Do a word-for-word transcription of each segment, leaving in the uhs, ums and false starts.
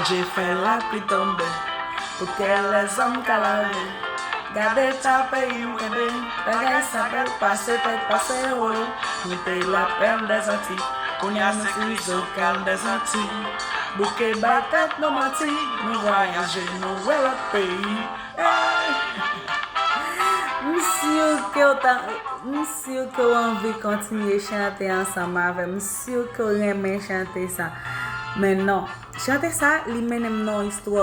J'ai fait la pluie tomber pour que les hommes ka lave. Gade ta peyi m kenbe, bagay sa bèl pase tèt pase wo. Mwen te la perle des Antilles, kounye a nou se izokan des Antilles. Bouke bay tèt nou manti, nou vwayaje, nou wè lòt peyi. Hey! M si ke w ta, m si ke w anvi kontinye chante ansanm avè m. M si ke w renmen chante sa. Men non, chante sa, li mennen m nan yon istwa.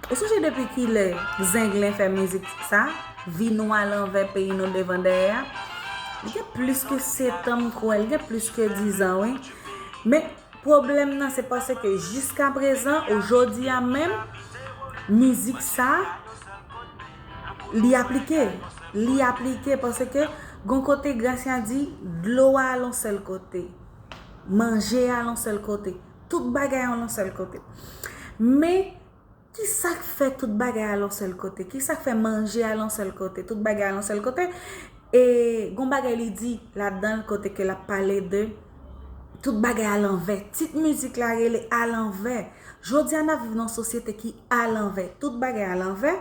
Ou sonje depi kilè Zenglen fè mizik sa? Vi nou alanvè, peyi nou devan dèyè a. Li gen plis ke sèt an, m kwè. Li gen plis ke diz an, wi. Men pwoblèm nan, se paske jiskaprezan, ou jodi a menm, mizik sa, li aplike. Li aplike paske gon kote Gracia di, dlo a al yon sèl kote. Manje a al yon sèl kote. Tout bagay al yon sèl kote. Men, ki sa k fè tout bagay al yon sèl kote? Ki sa k fè manje al yon sèl kote? Tout bagay al yon sèl kote? E gon bagay li di ladan l kote ke l ap pale de tout bagay alanvè. Tit mizik la rele Alanvè. Jodi a n ap viv nan yon sosyete ki alanvè. Tout bagay alanvè.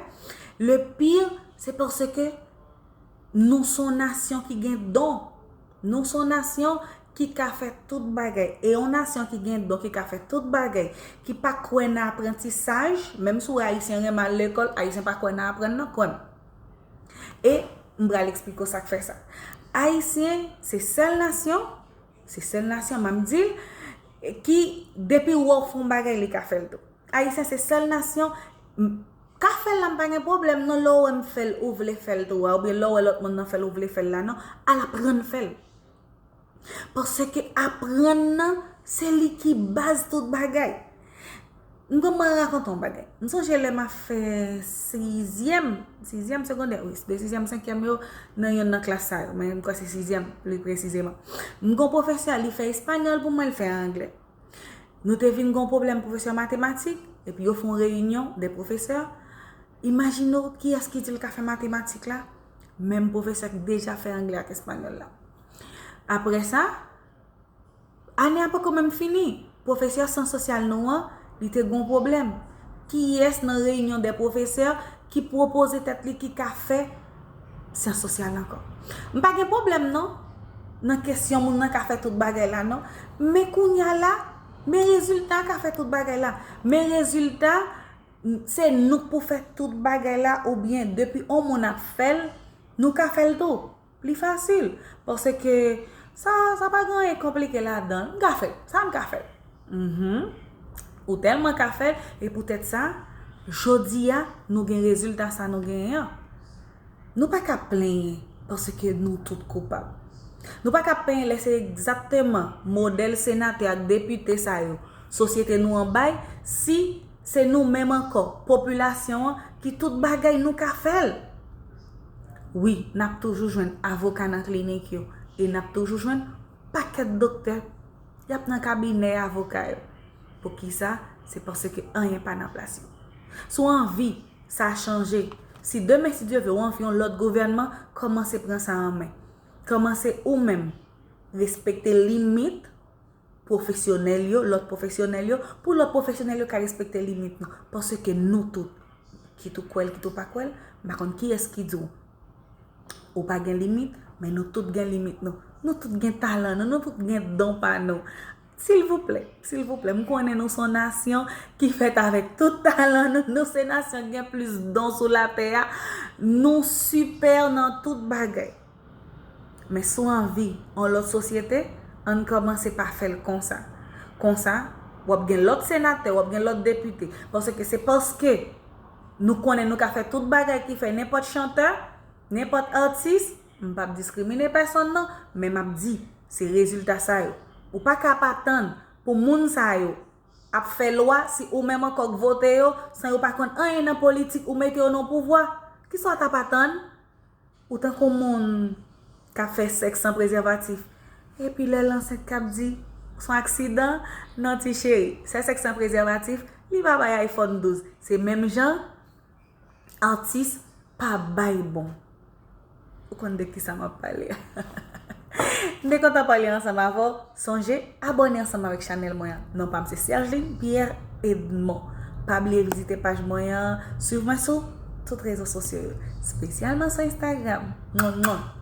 Le pire, se paske nou se yon nasyon ki gen don. Nou se yon nasyon ki ka fè tout bagay. E yon nasyon ki gen don, ki ka fè tout bagay, ki pa kwè nan aprantisaj, menm si w wè Ayisyen renmen al lekòl, Ayisyen pa kwè nan aprann nan, kwè m. E m pral eksplike w sa k fè sa. Ayisyen se sèl nasyon, se sèl nasyon, m ap di l, ki depi w wè w fè yon bagay, li ka fè l tou. Ayisyen se sèl nasyon, m, ka fè l la, m pa gen pwoblèm non, lè w wè m fè l, ou vle fè l tou a, oubyen lè w wè lòt moun nan fè l, ou vle fè l la non, al aprann fè l. Paske aprann nan, se li ki baz tout bagay. M gen, mwen rakonte yon bagay. M sonje lè m ap fè sizyèm, sizyèm segondè, wi, de sizyèm, senkyèm yo, nan yonn nan klas sa yo, men m kwè se sizyèm, pli presizeman. M gon pwofesè, li fè espanyòl pou mwen, li fè anglè. Nou te vin gon pwoblèm pwofesè matematik, epi yo fè yon reyinyon de pwofesè. Imajine w kiyès ki di l ka fè matematik la, menm pwofesè k deja fè anglè ak espanyòl la. Apre sa, ane a poko menm fini, pwofesè syans sosyal nou an, li te gon pwoblèm. Kiyès nan reyinyon de pwofesè ki pwopoze tèt li ki ka fè syans sosyal ankò? M pa gen pwoblèm non, nan kesyon moun nan ka fè tout bagay la non. Men kounye a la, men rezilta ka fè tout bagay la. Men rezilta, se nou k pou fè tout bagay la, oubyen depi on moun ap fè l, nou ka fè l tou. Pli fasil. Paske sa, sa pa gen anyen konplike ladan l. M ka fè l. Sa m ka fè l. Mhm. Ou tèlman ka fè l, e poutèt sa, jodi a, nou gen rezilta sa nou genyen an. Nou pa ka plenyen paske nou tout koupab. Nou pa ka plenyen lè se egzakteman modèl senatè ak depite sa yo sosyete nou an bay, si se nou menm ankò, popilasyon an, ki tout bagay nou ka fè l. Wi, n ap toujou jwenn avoka nan klinik yo e n ap toujou jwenn pakèt doktè y ap nan kabinè avoka yo. Poukisa? Se paske anyen pa nan plas yo. Si w anvi sa chanje, si demen, si Dye vle, w anvi yon lòt gouvènman, kòmanse pran sa an men. Kòmanse ou menm respekte limit pwofesyonèl yo, lòt pwofesyonèl yo, pou lòt pwofesyonèl yo ka respekte limit nou. Paske nou tout, kit ou kwè l, kit ou pa kwè l, m pa konn kiyès ki di w ou pa gen limit, men nou tout gen limit nou. Nou tout gen talan nou, nou tout gen don pa nou. Silvouplè, silvouplè, m konnen nou se yon nasyon ki fèt avèk tout talan nou, nou se nasyon ki gen plis don sou latè a, nou sipè nan tout bagay. Men si w anvi yon lòt sosyete, ann kòmanse pa fè l konsa. Konsa, w ap gen lòt senatè, w ap gen lòt depite. Paske se paske nou konnen nou ka fè tout bagay ki fè nenpòt chantè, nenpòt atis, m p ap diskrimine pèsonn non, men m ap di, se rezilta sa yo. Ou pa ka pa tann pou moun sa yo ap fè lwa si ou menm ankò k vote yo, san yo pa konn anyen nan politik, ou mete yo nan pouvwa. Kisa w t ap atann? Ou tankou moun k ap fè sèks san prezèvatif. Epi lè l ansent k ap di, s on aksidan, non ti cheri. Sè sèks san prezèvatif, li pa bay iPhone douz. Se menm jan, atis pa bay bon. Ou konn de kisa m ap pale a. M te kontan pale ansanm avè w. Sonje, abòne ansanm avèk chanèl mwen an. Non pa m se Sergeline Pierre Edmond. Pa bliye vizite paj mwen an, swiv mwen sou tout rezo sosyo yo, espesyalman sou Instagram. Mwen, mwen.